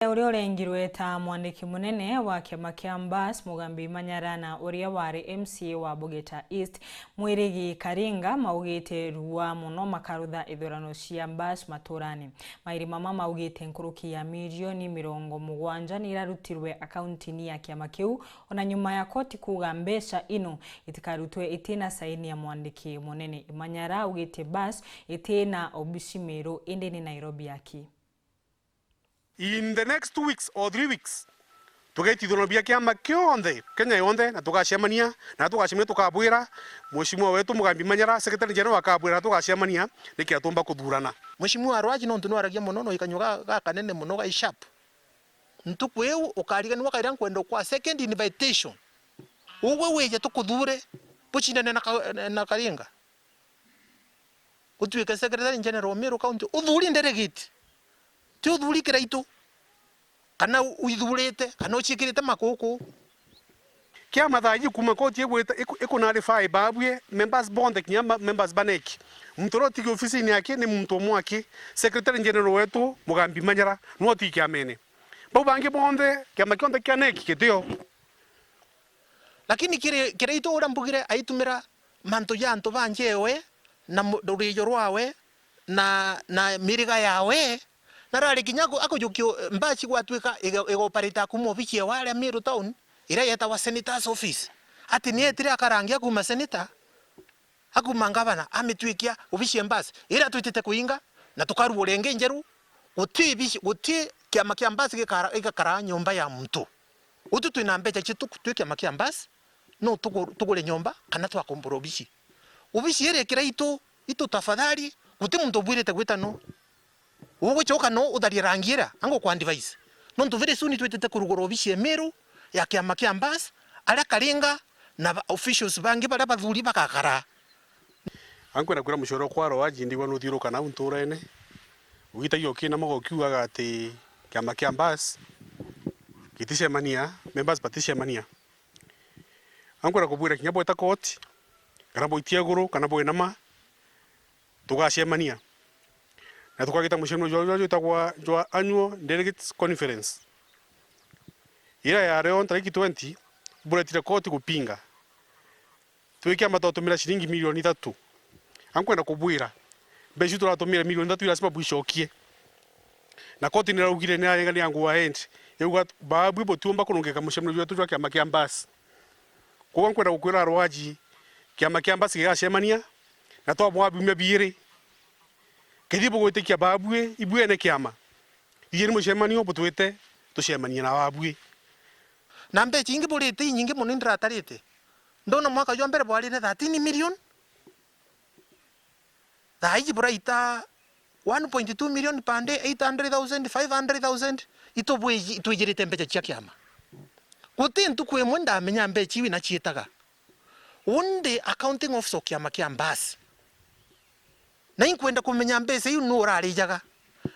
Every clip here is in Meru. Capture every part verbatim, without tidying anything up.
Uria urengirwe ta mwandiki munene wa kiama kia Mbas, Mugambi Manyara, na uria wari M C A wa Bugeta East, Mwirigi Karinga, maugite rua mono makarutha ithurano cia Mbas maturani. Mairi mama maugite nkuruki ya milioni mirongo mugwanja ni irarutirwe akaunti-ini ya kiama kiu, ona nyuma ya koti kuuga mbeca ino itikarutwe itina saini ya mwandiki munene. Manyara augite Mbas itina obici Meru, indi ni Nairobi aki. In the next two weeks or three weeks, tugeita ithurano bia kiama kionthe Kenya yonthe, na tugacemania, na tugacemania tukabwira Mheshimiwa wetu Mugambi Manyara, Secretary General, akabwira na tugacemania niki atumba kuthurana. Mheshimiwa Arwaji nontu nwaragia mono na ikanyua ga, ga kanene mono ga sharp. Ntuku iu ukariganirwa kaira nkwenda kwa second invitation. Ugwe wije tukuthure, bucindane na ka-, na Karinga. Utuike Secretary General wa Meru County, uthuri delegate. Ti uthuri Kiraitu. Kana u-, uithurite, kana uciikirite makuku. Kia mathaji kuma koti igwite, iku-, ikunarify babue members bonthe, kinya ma-, members ba NEC. Muntu uria utigi ofisini yake ni muntu umwe aki, Secretary General wetu, Mugambi Manyara, niwe utigi kiamene. Bau bangi bonthe, kiama kionthe kia NEC gitio. Lakini kiri, Kiraitu uria mbugire aitumira mantu ja antu ba njewe, na mu-, rurijo rwawe, na, na miriga yawe, na rari kinya aku-, akujukia Mbas gwatuika iga-, igoparita kuma obici ya waria Meru Town, iria yetawa Senator's Office. Ati ni etire akarangia kuma senator, akuma ngavana, amitwikia obici ya Mbas, iria twitite kuinga, na tukarugura ingi njeru, guti bici-, guti kiama kia Mbas gikara-, gigakara nyomba ya muntu. Utu twina mbeca cietu twi kiama kia Mbas, no tugu-, tugure nyomba kana twakombora obici. Obici iri Kiraitu, itu tafadhali, guti muntu ubwirite gwita no. Ugucoka no utharie rangi ira, angu kwa advice. Nontu very soon twitite kurugura obici ya Meru ya kiama kia Mbas, aria Karinga na ba-, officials bangi baria bathuri bagakara. Ankwenda kwira mucoro kwa Roaji, ndigwa nuthiuruka nau nturene. Ugitagia ukina mogo ukiugaga ati kiama kia Mbas giticemania, members baticemania. Ankwenda kubwira kinya bweta koti, kana bwitia iguru, kana bwinama, tugacemania. Na tukagita mucemanio jwa, jwa, jwitagwa jwa Annual Delegates Conference. Ira ya reo ntariki twenty, buretire koti gupinga. Twi kiama twatumira ciringi milioni ithatu. Ankwenda kubwira, mbeca iu turatumire milioni ithatu i lazima bwicokie. Na koti niraugire, nirarenganira ngua end, yauga, baabui butiumba kurungika mucemanio jwetu jwa kiama kia Mbas. Koguo nkwenda gukwira Arwaji, kiama kia Mbas gigacemania, na twabwaa biumia biiri. Kethira bugwitikia baabui, ibui ene kiama, ijeni mucemanio butwite tucemanie na baabui. Na mbeca ingi burite inyingi mono indiratarite. Ndona mwaka jwa mbere bwarire thirteen million. Thaa iji buraita one point two million per day, eight hundred thousand, five hundred thousand, itubwiji-, itwijirite mbeca cia kiama. Guti ntuku imwe ndamenya mbeca iu ina ciitaga. Uu ndi accounting officer o kiama kia Mbas. Na inkwenda kumenya mbeca iu nuu urarijaga.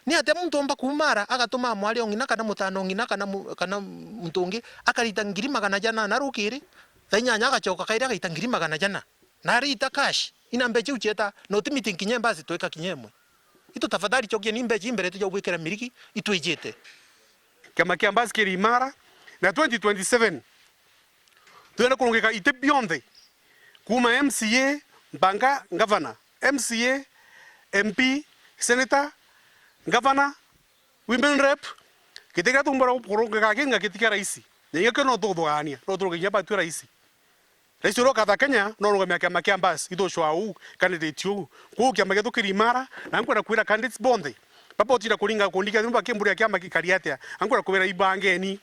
Ni atia muntu omba kuuma ara agatuma mwari o ng'ina kana mutano o ng'ina kana mu-, kana muntu ungi akarita ngiri magana jana na rukiri, thaa inyanya agacoka kairi agaita ngiri magana jana? Na arita cash, ina mbeca iu cieta, na utimiti nkinya Mbas twika kinya imwe. Itu tafadhali cokieni mbeca iu mbere tuja gwikira miriki itwijite. Kiama kia Mbas kiri imara, na twenty twenty-seven twenda kurungika iti bionthe, kuma M C A mpanga ngavana, M C A, M P, senator, ngavana, women rep, giti kiria tumbura kurungika kinga giti kia raisi. Na ingi kio no tuthugania, no turuge kinya batwi raisi. Raisi uria ukatha Kenya no arugamia kiama kia Mbas, ithucwaa uu, candidate uu. Kwou kiama gietu kiri imara, na nkwenda kwira candidates bonthe, baba utinda kuringa kundi kia thimu bakimburia kiama gikari atia. Nkwenda kwira ibangeni,